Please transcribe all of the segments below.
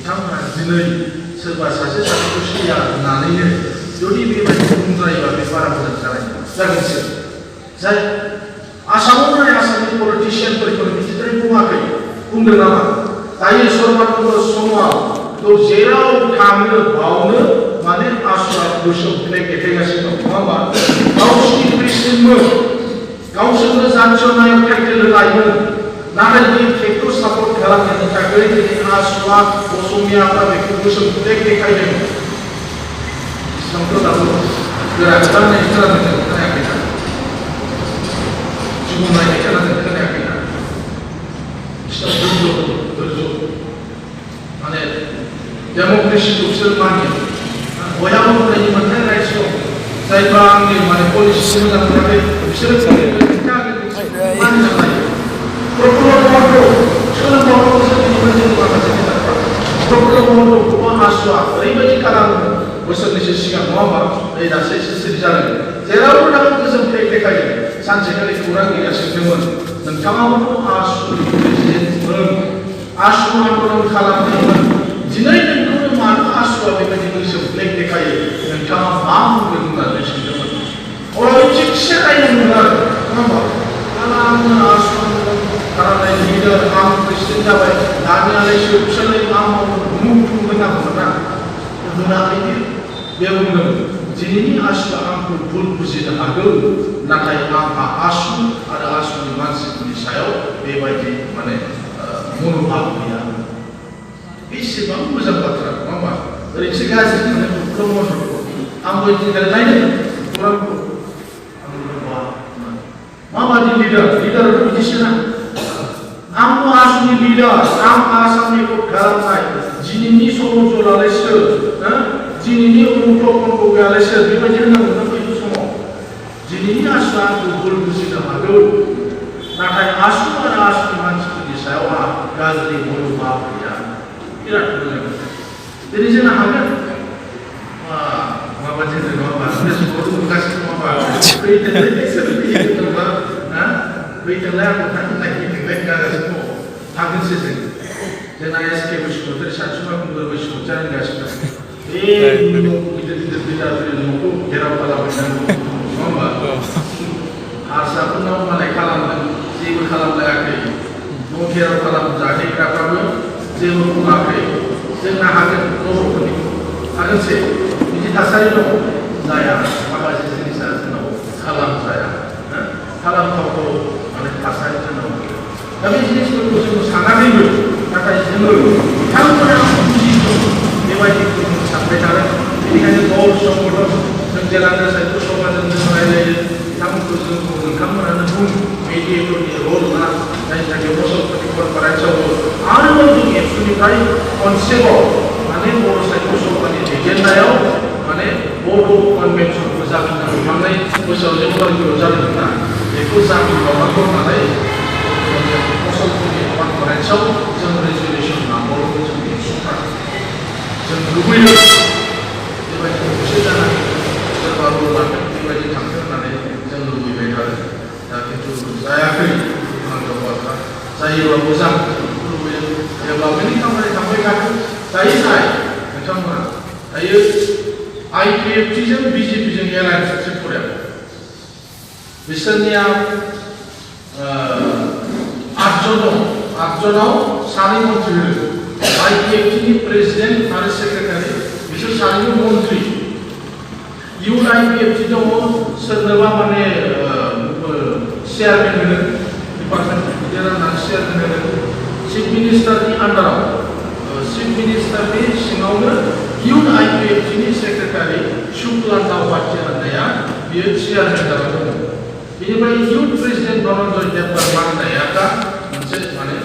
बिथांमोना दिनै सोरबा सासे सासेखौ सैया होननानैनो जुदि बेबायदि बुंद्रायोबा बे बारा मोजां जागोनसो जाय आसामाव नाय आसामनि पलिटिशियानफोरखौ बिदिद्राय बुङाखै बुंदों नामा दायो सर्बानन्द सन'वाल जेराव थाङो बावनो माने आसुआ गोसोम फ्लेग देखायगासिनो दं नङा होमबा गावसिनि प्रेसिडेन्टमोन गावसोरनो जातीय नायक टाइटेल होलायोमोन नाथाय बे फ्लेगखौ सापर्ट खालामनायनि थाखाय दिनै आसुआ असमियाफ्रा बेखौ गोसोम फ्लेग देखायदों इस्लामखौ दाबो गोरा खालामनाय खोनादों खोनायाखैना जिबन नायनाय खोनादों खोनायाखैना इस्लाम धोर्ज माने डेम'क्रेसिखौ बिसोर मानियो बयहाबो होनायनि मोनथाय राइट्स दं जायफ्रा आंनि माने पलिसिखौ मोजां मोनाखै बिसोरो मानिना लायो प्रफुल्ल महन्त सोलोंबावनांगौ जोंनिफ्राय जों माखासे खोथाफ्रा प्रफुल्ल महन्तखौबो आसुआ ओरैबायदि खालामो बोसोरनैसो सिगां नङा होमबा नै दासो एसे सिरि जादों जेरावबो थाङो गोजोन फ्लेग देखायो सानसेखालि खौरां गैया सोंदोंमोन नोंथाङाबोथ' आसुनि प्रेसिडेन्टमोन आसु आन्दलन खालामदोंमोन दिनै नोंखौनो मानो आसुआ बेबायदि गोसोम फ्लेग देखायो नोंथाङा मा बुंगोन होननानै सोंदोंमोन अब्ला थिगसे नायदोंमोन आरो नङा होमबा आंनो आसु आन्दलन खालामनाय लिडार आं प्रेसिडेन्ट जाबाय दानियालाय सोबसोनै मा मावनो मुं होनांगौमोन ना होनाखैनो बे बुंदों दिनैनि आसुआ आंखौ भुल बुजिनो हागौ नाथाय आंहा आसु आरो आसुनि मानसिफोरनि सायाव बेबायदि माने मनोभाब गैया बेसेबां मोजां बाथ्रा नङा होमबा ओरैसो गाज्रि मोनो प्रफुल्ल महन्तखौ आंबो दिनै नायदों खौरांखौ माबादि लिडाराथ' बिदिसो ना आंबो आसुनि लिडार आं आसामनि भट खालामनाय दिनैनि सन'जलालाय सोर दिनैनि अनुप्रकल्प गैयालाय सोर बेबायदि होनांगौ ना बै समाव दिनैनि आसुआ आंखौ भुल बुजिनो हागौ नाथाय आसु आरो आसुनि मानसिफोरनि सायाव आंहा गाज्रि मनोभाब गैया बिराद मोजां दिनै जोंना हागोन माबा जोंनो नङा होमबा फेसबुकआव नुगासिनो नङा होमबा फैथोंलाय आंखौ थांनो नागिरदोंलाय गागासिनो दङ थांगोनसो जोंना एसके बैसुमतारी सानसुमा खुंगुर बैसुमतारी होनगासिनो दं बे गिदिर न'खौ घेराव खालामनांगौ नङा होमबा हारसाफोरनाव मालाय खालामदों जेबो खालामलायाखै न' घेराव जाहैग्राफ्राबो जेबो बुङाखै जोंना हागोन बर'फोरनि हागोनसै बिदि थासारि दङ जाया माखासे जिनिसा जोंनाव खालामजाया खालामथावखौ माने थासारि जोंनाव दा बे जिनिसफोरखौ जों सानाखैबो नाथाय जोङो बिथांमोना बुजिगौ बेबायदिखौ जों सानबाय थादों बेनिखायनो गाव संगठन जों जेलानो साहित्य सभाजों जों रायलायो बिथांमोनखौ जों नोंथांमोनानो बुं मेडिएटरनि रल ना जायनि थाखाय मुसलमाननि कनफारेन्सआवबो आरोबाव जों एबसुनिफ्राय खनसेबाव माने बर' साहित्य सभानि दैदेननायाव माने बड' कनभेनसनखौ जाफिननांगौ थांनाय बोसोराव जे उदालगुरियाव जादोंमोन ना बेखौ जाफिनबावनांगौ होननानै मुसलमाननि कनफारेन्सआव जों रेजुलेसन नांबावगौ जों एबसुफ्रा जों लुबैयो बेबायदि खौसे जानानै सोरबा रल लागोन बेबायदि थांथों होननानै जों लुबैबाय थादों दा खिन्थु जायाखै बुंनांगौ बाथ्रा जायोबा मोजां लुबैयो जेब्ला बेनि खामानि थांबाय थागोन दायो नाय नोंथांमोना दायो आइपिएफटिजों बिजेपिजों एलायन्स त्रिपुरायाव बिसोरनिया 8 जन दं 8 जनाव 2 मन्थ्रि होदों आइपिएफटिनि प्रेसिडेन्ट आरो सेक्रेटारि बिसोर 2 मन्थ्रि इउन आइपिएफटि दङ सोरनोबा माने चेयारमेन होनो डिपार्टमेन्ट जेराव चेयारमेन होनो चिफ मिनिस्टारनि आन्डाराव चिफ मिनिस्टारनि सिङावनो इउन आइपिएफटिनि सेक्रेटारि शुक्लान्दा वाटिया होननाया बियो चेयारमेन जानानै दङ बेनिफ्राय इउन प्रेसिडेन्ट धनन्जय देबबर्मा होननाया दा मोनसे माने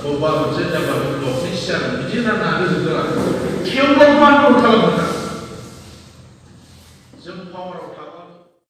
बबेबा मोनसे डेभेलपमेन्ट ब्लकनि चेयारमेन बिदि रानना होजोबदों आरो थेवब्लाबो आन्दलन खालामदों